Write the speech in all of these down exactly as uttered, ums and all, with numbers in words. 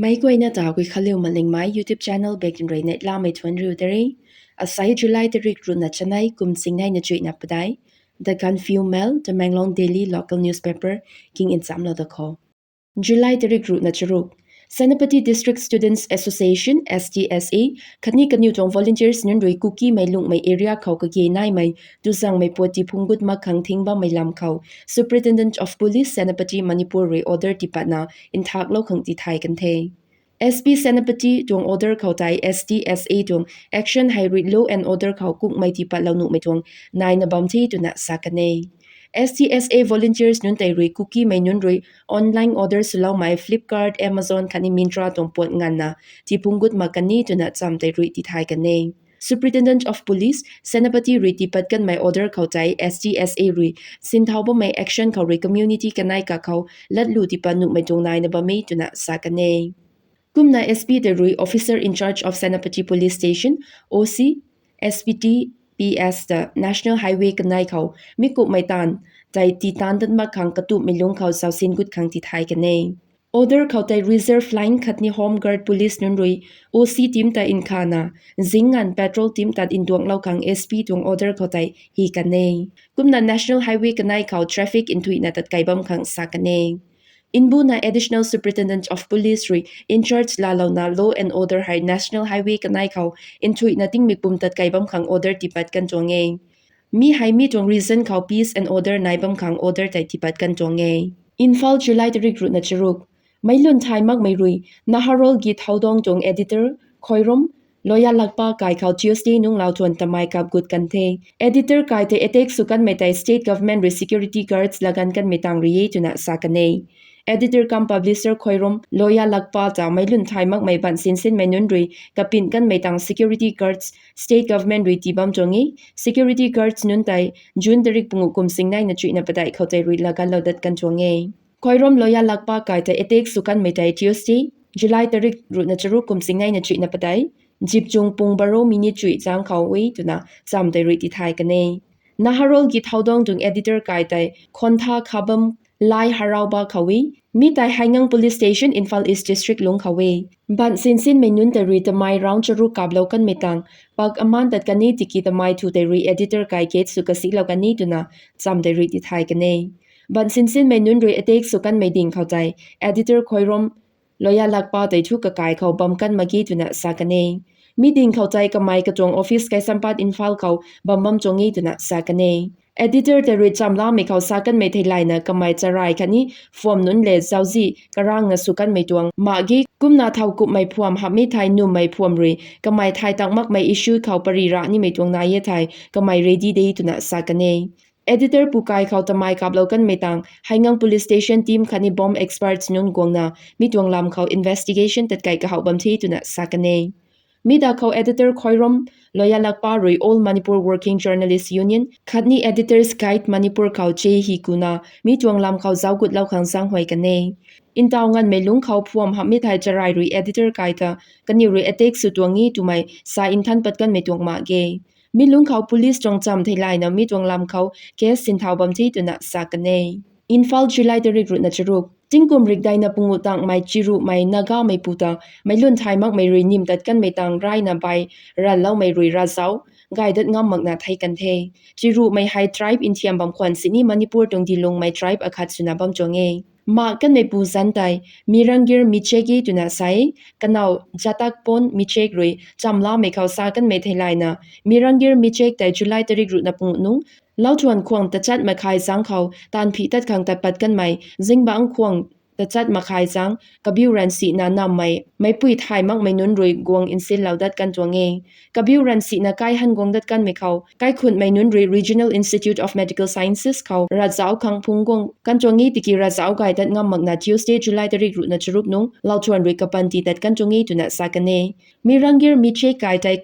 Meic guayna ta Guikhanliu Malingmei YouTube channel bak tun rui neihlamei thuanc riu de re. Asai July tarik ruhna chanei kum singneina chuihna padeih. The Gaanphiu Mail, Tamenglong daily local newspaper, king nchamlou da kho. July tarik ruhna charuk. Senapati District Students Association, S D S A, khatni kaniw tuang volunteers nunc rui Kukimei lungmei area khou kage naimei tuzangmei puat tiphung gut mak khang thing bammei lam khou Superintendent of Police, Senapati, Manipur rui order tipatna nthaklou khang tithay kan the. S P Senapati tuang order khou tei S D S A tuang action hei rui law and order khou kukmei tipatlou nuhmei tuang naina bam the twna sa kan e. S D S A volunteers nunc tei rui Kukimei nunc rui online order swloumei Flipkart, Amazon khatni Myntra tuang puat nganvna tiphung gut mak kan e twna cham tei rui tithay kan e. Superintendent of Police, Senapati rui tipat kanmei order khou tei S D S A rui sinthau bammei action khou rui community kanei kakhou latlu tipat nuhmei tuang naina bam e twna sa kan e. Kumna S P tei rui Officer in Charge of Senapati Police Station, O C, S P T P S ta National Highway kanei khou mi kukmei taanv tei tii taanv dat mak khang katupmei lungc khou zausin gut khang tithay kan e. Order khou tei Reserve Line khatni Home Guard Police nunc rui O C team ta nkhana, zing nganv patrol team ta nduanglou khang S P tuang order khou tei hi kan e. Kumna National Highway kanei khou traffic nthuihna tatkai bam khang sa kan e. Mbuna Additional Superintendent of Police rui in charge laalouna law and order hei National Highway kanei khou nthuihna tingmik pum tatkai bam khang order tipat kan tuang e. Mi hei mi tuang reason khou peace and order nai bam khang order tei tipat kan tuang e. Imphal, July tarik ruhna charuk. Meic lun thay makmei rui Naharol Git Howdong tuang editor Khoirom Loyalakpa kai khou Tuesday nungc lau thuan tamei kap gut kan the. Editor kai tei attack sw kanmei tei state government rui security guards laganv kanmei tang rui e twna sa kan e. Editor cum publisher Khoirom Loyalakpa ta meic lun thay makmei bansinsinmei nunc rui kapin kanmei tang security guards state government rui tii bam tuang e. Security guards nunc tei June tarik panguh kum singneina chuihna padeih khou tei rui laganvlou dat kan tuang e. Khoirom Loyalakpa kai tei attack sw kanmei tei Tuesday, July tarik ruhna charuk kum singneina chuihna padeih, zipchung pung baro minute chuih zaeng khou e twna cham tei rui tithay kan e. Naharol Git Howdong tuang editor kai tei Khontha Khabam Lai Haraoba khou e. Mi tei Heingang Police Station, Imphal East District lungc khou e. Bansinsinmei nunc tei rui tamei round charuk kaplou kanmei tang pak aman tat kan e tiki tamei thu tei rui editor kai gate sw kasilou kan e twna cham tei rui tithay kan e. Bansinsinmei nunc rui attack sw kanmei ding khou tei editor Khoirom Loyalakpa tei thu kakai khou bam kan mak ge twna sa kan e. Mi ding khou tei kamei katuang office Kaisampat, Imphal khou bam bam tuang e twna sa kan e. Editor tei rui chamlamei khou sa kanmei theilayna kamei charai khatni phuam nunc le zauzi karangna sw kanmei tuang mak ge, kumna thowkumhmei phuam hamhmei thei nummei phuam rui kamei thay tang makmei issue khou pary ra nimei tuang nai e thei kamei ready de twna sa kan e. Editor pu kai khou tamei kaplou kanmei tang Heingang Police Station team khatni bomb experts nunc guangna mi tuang lam khou investigation tatkai kahouh bam the twna sa kan e. Mi da khou editor Khoirom Loyalakpa rui All Manipur Working Journalists Union khatni Editors Guild Manipur khou che hi kuna mi tuang lam khou zauc gutlou khang zaenghuay kan e. Ntaw nganvmei lungc khou phuam hamhmei thei charai rui editor kai ta kaniw rui attack sw tuang e twmei sa nthan pat kanmei tuang mak ge. Mi lungc khou police tuang cham theilayna mi tuang lam khou case sinthau bam the twna sa kan e. Imphal, July tarik ruhna charuk. Tingkum rikdeina panguh tangmei Chiruhmei Nagameipu ta meic lun thay makmei rui nim tat kanmei tang rayna bai ranloumei rui ravzauc gay dat ngam makna thei kan the. Chiruhmei hei tribe nthiam bam khwan sini Manipur tuang dilungmei tribe akhat swna bam tuang e. Mak kanmeipu zanc tei Mirangir Michek e twna sa e. Kanow Jatakpon Michek rui chamlamei khou sa kanmei theilayna Mirangir Michek tei July tarik ruhna panguh nungc lauthuan khwang tachat makhai zaeng khou taanv phi tat khang tat pat kanmei zingbangc khwang tachat makhai zaeng kabiu ransina nammei meicpui thay makmei nunc rui guang nsinlou dat kan tuang e. Kabiu ransina kai han guang dat kanmei khou kaikhunhmei nunc rui Regional Institute of Medical Sciences khou ravzauc khang phungc guang kan tuang e tiki ravzauc gay dat ngam makna Tuesday, July tarik ruhna charuk nungc lauthuan rui kapanty tat kan tuang e twna sa kan e. Mirangir Michek kai tei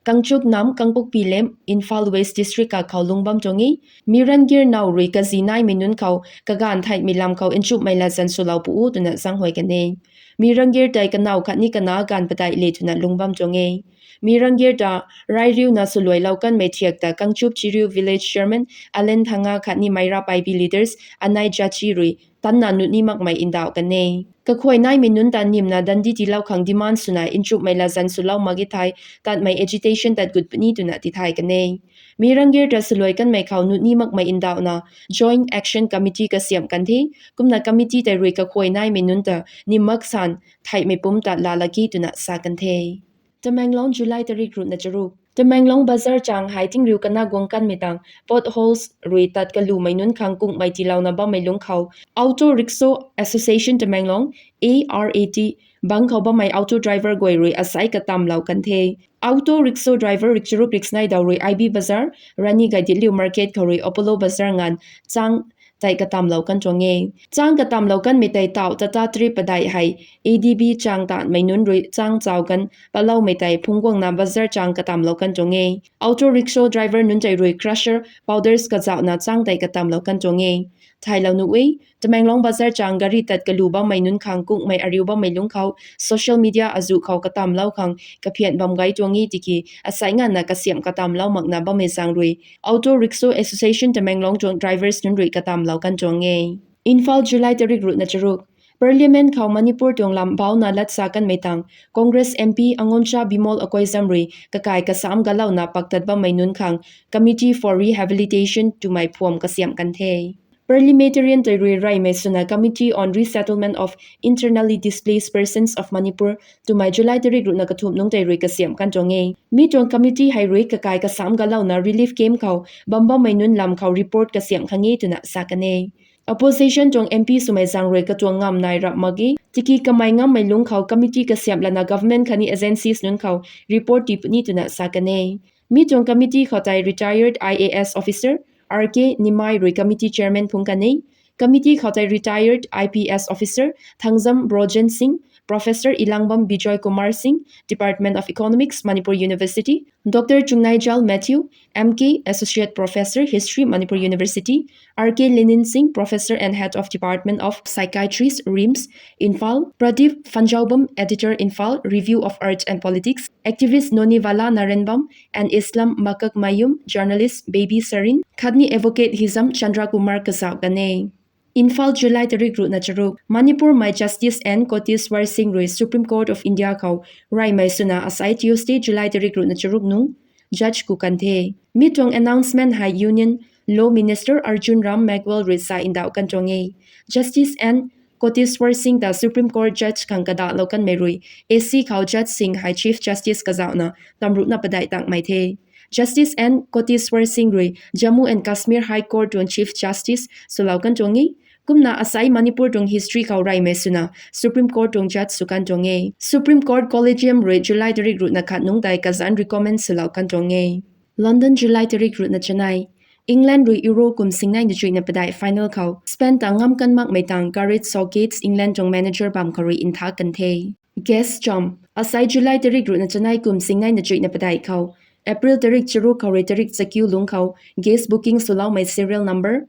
Kangchuk Nam, Kangpokpi Lem, Imphal West District kakhou lungc bam tuang e. Mirangir now rui kazi naimei nunc khou kaganv theihmei lam khou nchumhmei latzan swlou pu o twna zaenghuay kan e. Mirangir tei kanow khatni kana ganv padeih le twna lungc bam tuang e. Mirangir ta rairiuna swluailou kanmei thiak ta Kangchup Chiriu Village Chairman Alen Thanga khatni Meira Paibi leaders Anai Jachi rui tanna nuni makmei ndauh kan e. Kakhuay naimei nunc ta nimna dandi tiilou khang demand swna nchumhmei latzan swlou mak e thei, tatmei agitation tat gut puni twna tithay kan e. Mi ranggir ta swluai kanmei khou nuni makmei ndauhna Joint Action Committee kasiamh kan the, kumna committee tei rui kakhuay naimei nunc ta nim mak san theihmei pumc ta laa lak e twna sa kan the. Tamenglong, July tarik ruhna charuk. Tamenglong bazar chang hei tingriu kana guang kanmei tang potholes rui tat kalumei nunc khang kunghmei tiilouna bammei lungc khou Auto Rickshaw Association Tamenglong, A R A T, bang khou bammei auto driver guay rui asai katamlou kan the. Auto rickshaw driver rikcharuk riksanei daw rui I B Bazar, Rani Gaidinliu Market khou rui Apollo Bazar nganv chang tei katamlou kan tuang e. Chang katamlou kanmei tei tau Tata trip padeih hei A D B chang tanmei nunc rui chang chau kan patloumei tei phungc guangna bazar chang katamlou kan tuang e. Auto rickshaw driver nunc tei rui crusher powders kazauhna chang tei katamlou kan tuang e. Thaylou nuh e, Tamenglong bazar chang gari tat kalu bammei nunc khang kunghmei ariu bammei lungc khou social media azuh khou katamlou khang kaphian bam gai tuang e tiki asai nganvna kasiamh katamlou makna bammei zaeng rui Auto Rickshaw Association Tamenglong tuang drivers nunc rui katamlou kan tuang e. Imphal, July tarik ruhna charuk. Parliament khou Manipur tuang lam bauna latsa kanmei tang Congress M P Angoncha Bimol Akoijam rui kakai kasam galouna paktat bammei nunc khang Committee for Rehabilitation twmei phuam kasiamh kan the. Parliamentarian tei rui reymei swna Committee on Resettlement of Internally Displaced Persons of Manipur twmei July tarik ruhna kathumh nungc tei rui kasiamh kan tuang e. Mi tuang committee hei rui kakai kasam galouna relief camp khou bam bammei nunc lam khou report kasiamh khang e twna sa kan e. Opposition tuang M P swmei zaeng rui katuang ngam nai rap mak e. Tiki kamei ngammei lungc khou committee kasiamh lana government khatni agencies nunc khou report tii puni twna sa kan e. Mi tuang committee khou tei retired I A S officer R K Nimai rui committee chairman phungc kan e. Committee khou tei retired I P S officer Thangjam Brojen Singh, Professor Elangbam Bijoy Kumar Singh, Department of Economics, Manipur University, Doctor Chungnaijal Matthew, M K, Associate Professor, History, Manipur University, R K Lenin Singh, Professor and Head of Department of Psychiatry, RIMS, Imphal, Pradeep Phanjaobam, Editor, Imphal Review of Arts and Politics, activist Nonivala Narenbam and Islam Makakmayum, journalist Baby Sarin, khatni advocate Hizam Chandra Kumar kazauh kan e. Imphal, July tarik ruhna charuk. Manipur mei Justice N Koteswar Singh rui Supreme Court of India khou reymei swna asai Tuesday, July tarik ruhna charuk nung judge ku kan the. Mi tuang announcement hei Union Law Minister Arjun Ram Meghwal rui sa ndauh kan tuang e. Justice N Koteswar Singh ta Supreme Court judge khang kadahlou kanmei rui A C khou judge sing hei Chief Justice kazauhna tamruhna padeih tangmei the. Justice N Koteswar Singh rui Jammu and Kashmir High Court tuang Chief Justice swlou kan tuang e. Kumna asai Manipur tuang history khou reymei swna Supreme Court tuang judge sw kan tuang e. Supreme Court Collegium rui July tarik ruhna khat nungc tei kazanc recommend swlou kan tuang e. London, July tarik ruhna chanei. England rui Euro kum singnei na chuihna padeih final khou Spain ta ngam kan makmei tang Gareth Southgate England tuang manager bam khou rui ntha kan the. Guest cham. Asai July tarik ruhna chanei kum singnei na chuihna padeih khou April tarik charuk khou rui tarik chakiu lungc khou guest booking swloumei serial number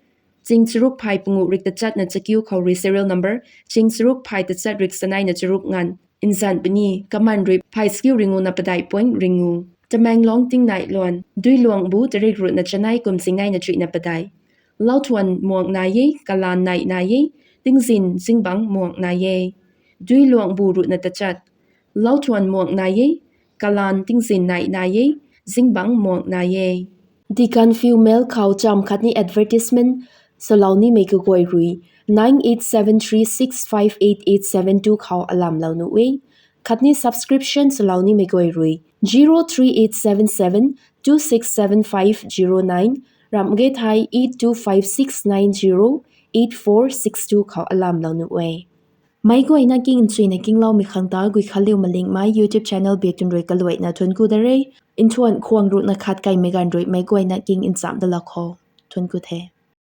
ching charuk phay panguh rik tachatna chakiu khou rui serial number ching charuk phay tachat rik sanei na charuk nganv nzan puni, kaman rui phay chakiu ringu na padeih point ringu. Tamenglong tingnai luan. Duiluangbu tarik ruhna chanei kum singnei na chuihna padeih. Lauthuan muang nai e, kalan nai nai e, tingzin zingbangc muang nai e. Duiluangbu ruhna tachat. Lauthuan muang nai e, kalan tingzin nai nai e, zingbangc muang nai e. The Gaanphiu Mail khou cham khatni advertisement swlou nimei kaguay rui nine eight seven three six five eight eight seven two khou alamlou nuh e. Khatni subscription swlou nimei guay rui zero three eight seven seven two six seven five zero nine, ramh ge thei eight two five six nine zero eight four six two khou alamlou nuh e. Meic guayna king nchuina kingloumei khang ta Guikhanliu Malingmei YouTube channel biak tun rui kaluaina thuanc ku da re. Nthuan khwang ruhna khat kaimei ganv rui meic guayna king nchamh dalou khou thuanc ku the.